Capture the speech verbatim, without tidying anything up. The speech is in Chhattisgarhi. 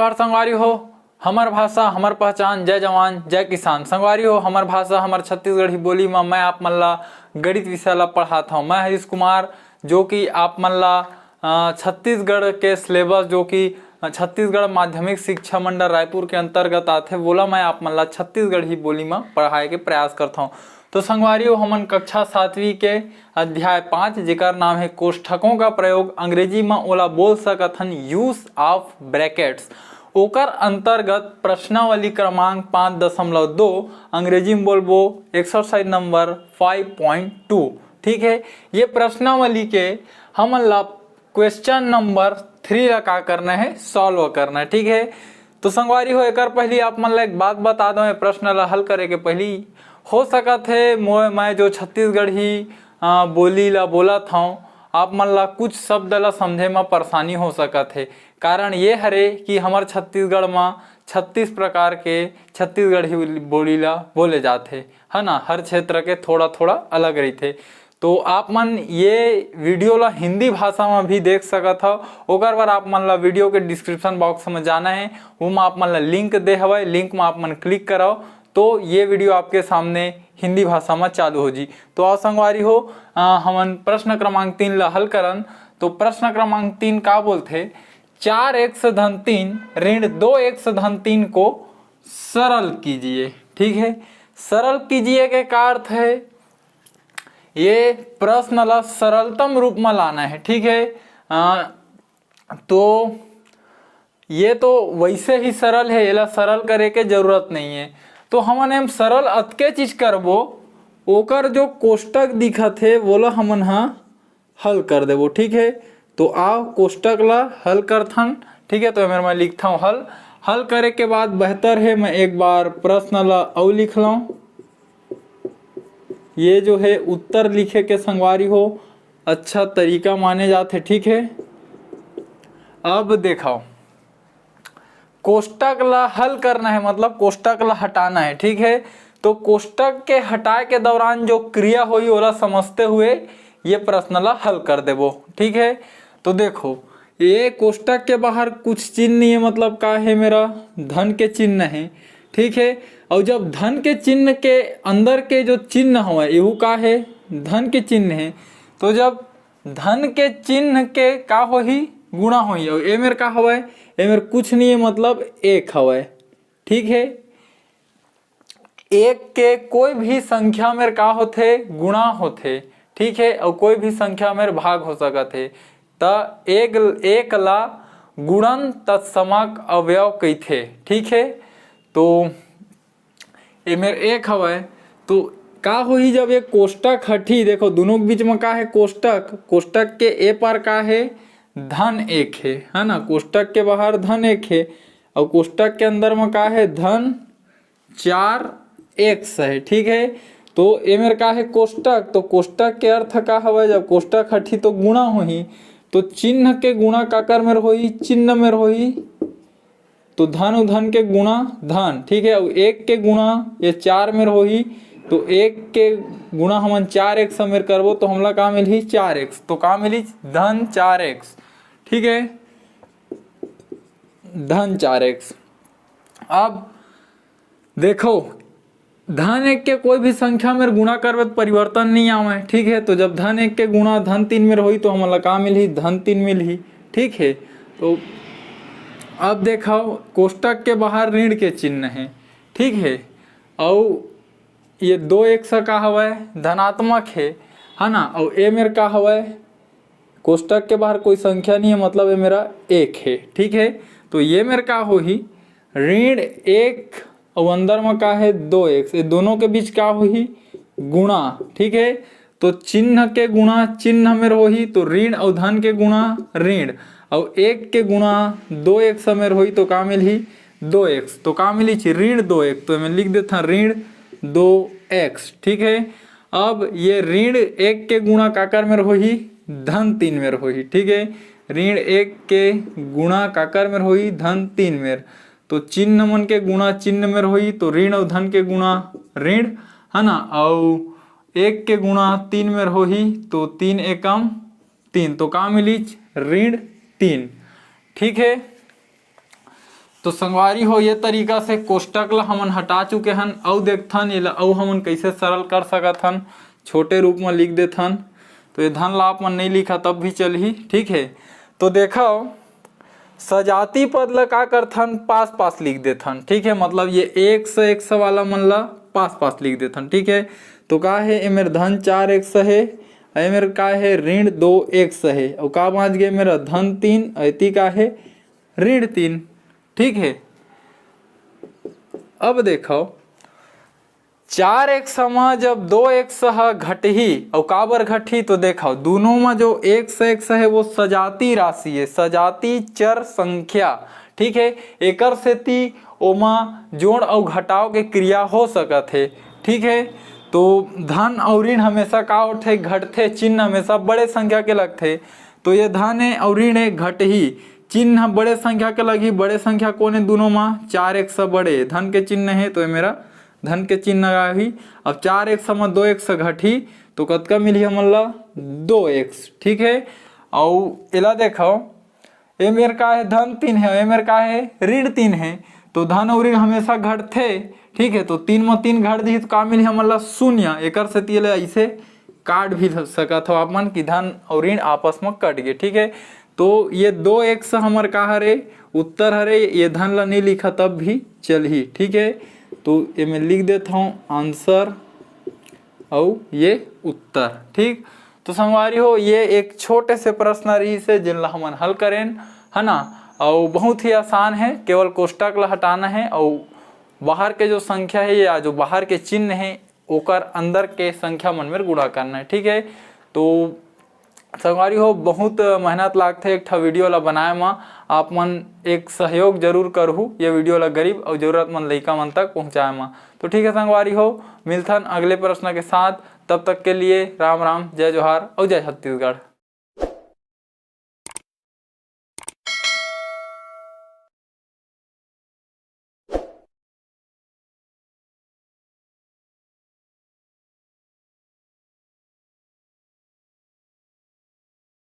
और संगवारी हो, हमर भाषा, हमर पहचान, जय जवान, जय किसान। संगवारी हो, हमर भाषा, हमर छत्तीसगढ़ी बोली म मैं आप मन ला गणित विषय ला पढ़ात हौं। मैं हरीश कुमार, जो कि आप मन ला, अ, छत्तीसगढ़ के syllabus, जो कि, अ, छत्तीसगढ़ माध्यमिक शिक्षा मंडल रायपुर के अंतर्गत आथे, वोला मैं आप मन ला छत्तीसगढ़ी बोली म पढ़ाए के प्रयास करथौं। तो संगवारी हो, हमन कक्षा सातवीं के अध्याय पाँच, जेकर नाम हे कोष्ठकों का प्रयोग, अंग्रेजी म ओला बोल सकत हन use of brackets, ओकर अंतर्गत प्रश्नावली क्रमांक पाँच दशमलव दो, अंग्रेजी में बोलबो exercise number five point two। ठीक है, ये प्रश्नावली के हमन ला question number three ला का करना है, solve करना है। ठीक है, तो संगवारी हो, एकर पहली आप मन ला एक बात बता दो, ये प्रश्न ला हल करे के पहली हो सकत है मोए, मैं जो छत्तीसगढ़ी, अ, बोली ला बोलत हौं, आप मन ला कुछ शब्द ला समझे म परेशानी हो सकत है। कारण ये हरे कि हमर छत्तीसगढ़ म छत्तीस प्रकार के छत्तीसगढ़ी बोली ला बोले जाथे, है ना। हर क्षेत्र के थोड़ा थोड़ा अलग रहिथे। तो आप मन ये video ला हिंदी भाषा म भी देख सकत हव। ओकर बर आप मन ला video के description box म जाना है, ओमा आप मन ला link दे हवय, link म आप मन click करव, तो ये video आपके सामने हिंदी भाषा म चालू हो जी। तो आओ संगवारी हो, अ, हमन प्रश्न क्रमांक तीन ला हल करन। तो प्रश्न क्रमांक तीन का बोलथे, चार x धन तीन ऋण दो x धन तीन को सरल कीजिए। ठीक है, सरल कीजिए के का अर्थ है? ये प्रश्न ला सरलतम रूप में लाना है। ठीक है, अ, तो ये तो वैसे ही सरल है, एला सरल करे के जरूरत नहीं है। तो हमन एम सरल अतके चीज करबो, ओकर जो कोष्टक दिखत हे, वोला हमन हा हल कर देबो। ठीक है, तो आओ कोष्टक ला हल करथन। ठीक है, तो एमेर मैं लिखथौं हल। हल करे के बाद बेहतर है मैं एक बार प्रश्न ला अउ लिख लौं। ये जो है उत्तर लिखे के संगवारी हो, अच्छा तरीका माने जाथे। ठीक है, अब देखो, कोष्टक ला हल करना है, मतलब कोष्टक ला हटाना है। ठीक है, तो कोष्टक के हटाए के दौरान जो क्रिया होई, ओला समझते हुए ये प्रश्न ला हल कर देबो। ठीक है, तो देखो, ये कोष्टक के बाहर कुछ चिन्ह नहीं है, मतलब का है, मेरा धन के चिन्ह है। ठीक है, और जब धन के चिन्ह के अंदर के जो चिन्ह हवय, एहू का है, धन के चिन्ह है। तो जब धन के चिन्ह के का होही, गुणा होही। और ए मेर का हवय, ए मेर कुछ नहीं है, मतलब एक हवय। ठीक है, एक के कोई भी संख्या मेर का होथे, गुणा होथे। ठीक है, और कोई भी संख्या मेर भाग हो सकत है। त एक, एक ला गुणन तत्समक अवयव कहिथे। ठीक है, तो ए मेर एक हवय, तो का होही जब ये कोष्टक हटही? देखो, दोनों के बीच में का है, कोष्टक, कोष्टक के ए पार का है, धन एक है, है ना। कोष्टक के बाहर धन एक है और कोष्टक के अंदर में का है, धन चार एक्स है। ठीक है, तो ए मेर का है, कोष्टक, तो कोष्टक के अर्थ का हवय, जब कोष्टक हटही तो गुणा होही, तो चिन्ह के गुणा काकर मेर होही, चिन्ह मेर होही। तो धन अउ धन के गुणा धन, ठीक है, अउ एक के गुणा ये चार मेर होही, तो एक के गुणा हमन चार एक्स मेर करबो तो हमला का मिलही, चार एक्स। तो का मिली, धन चार एक्स। ठीक है, धन चार एक्स। अब देखो, धन एक के कोई भी संख्या मेर गुणा करबे तो परिवर्तन नहीं आवे। ठीक है, तो जब धन एक के गुणा धन तीन मेर होही तो हमन ला का मिलही, धन तीन मिलही। ठीक है, तो अब देखो, कोष्टक के बाहर ऋण के चिन्ह है। ठीक है, अउ ये दो एक्स का हवय, धनात्मक है, है ना। अउ ए मेर का हवय, कोष्टक के बाहर कोई संख्या नहीं है, मतलब ये मेरा एक है। ठीक है, तो ये मेर का होही, ऋण एक अउ अंदर में का है, दो एक्स, ये दोनों के बीच का होही, गुणा। ठीक है, तो चिन्ह के गुणा चिन्ह मेर होही, तो ऋण अउ धन के गुणा ऋण, अउ एक के गुणा दो एक्स मेर होही, तो का मिलही, दो एक्स। तो का मिली, ऋण दो एक्स। तो मैं लिख देता ऋण दो एक्स। ठीक है, अब ये ऋण एक के गुणा काकर मेर होही, धन तीन मेर होही। ठीक है, ऋण एक के गुणा काकर मेर होही, धन तीन मेर। तो चिन्ह मन के गुणा चिन्ह मेर होही, तो ऋण अउ धन के गुणा ऋण, है ना, अउ एक के गुणा तीन मेर होही, तो तीन एकम तीन, तो का मिलीच, ऋण तीन। ठीक है, तो संगवारी हो, ये तरीका से कोष्टक ला हमन हटा चुके हन। अउ देखथन एला, अउ हमन कइसे सरल कर सकत हन, छोटे रूप में लिख देथन। तो ये धन ला आप मन नहीं लिखा तब भी चलही, ठीक है। तो देखो, सजाती पद ला का करथन, पास पास लिख देथन, ठीक है। मतलब ये एक्स, एक्स वाला मन ला पास पास लिख देथन, ठीक है। तो का है, ए मेर धन चार एक्स है, ए मेर का है, ऋण दो एक्स है, अउ का बाँच गे, मेरा धन तीन, ऐती का है, ऋण तीन, ठीक है। अब देखो, चार एक्स म जब दो एक्स ह घटही, अउ काबर घटही, तो देखो, दोनों म जो एक्स एक्स है, वो सजाती राशि है, सजाती चर संख्या, ठीक है। एकर सेती ओमा जोड़ अउ घटाव के क्रिया हो सकत है, ठीक है। तो धन अउ ऋण हमेशा का होथे, घटथे, चिन्ह हमेशा बड़े संख्या के लगथे। तो ये धन है अउ ऋण है, घटही, चिन्ह बड़े संख्या के लगही। बड़े संख्या कोन है दोनों म? चार एक्स बड़े, धन के चिन्ह है, तो ये मेरा धन के चिन्ह आही। अब चार एक्स म दो एक्स घटही, तो कतका मिलही हमन ला? दो एक्स, ठीक है। अउ एला देखो, ए मेर का है? धन तीन है, ए मेर का है? ऋण तीन है। तो धन अउ ऋण हमेशा घटथे, ठीक है। तो तीन म तीन घट दिही, तो का मिलही हमन ला? शून्य। एकर सेती एला ऐसे काट भी सकत हो आप मन कि धन अउ ऋण आपस म कट गे, ठीक है। तो ये दो एक्स हमर का हरे? उत्तर हरे। ये धन ला नहीं लिखा तब भी चलही, ठीक है। तो एमे लिख देत हूँ आंसर अउ ये उत्तर, ठीक। तो संगवारी हो, ये एक छोटे से प्रश्न रहिस हे, जेन ला हमन हल करेन, है ना। अउ बहुत ही आसान है, केवल कोष्टक ला हटाना है अउ बाहर के जो संख्या है या जो बाहर के चिन्ह है, ओकर अंदर के संख्या मन में गुणा करना है, ठीक है। तो संगवारी हो, बहुत मेहनत लागथे एक ठा वीडियो ला बनाए म। आप मन एक सहयोग जरूर करहू ये वीडियो ला गरीब अउ जरूरतमंद लइका मन तक पहुँचाए म। तो ठीक है संगवारी हो, मिलथन अगले प्रश्न के साथ। तब तक के लिए राम राम, जय जोहार अउ जय छत्तीसगढ़।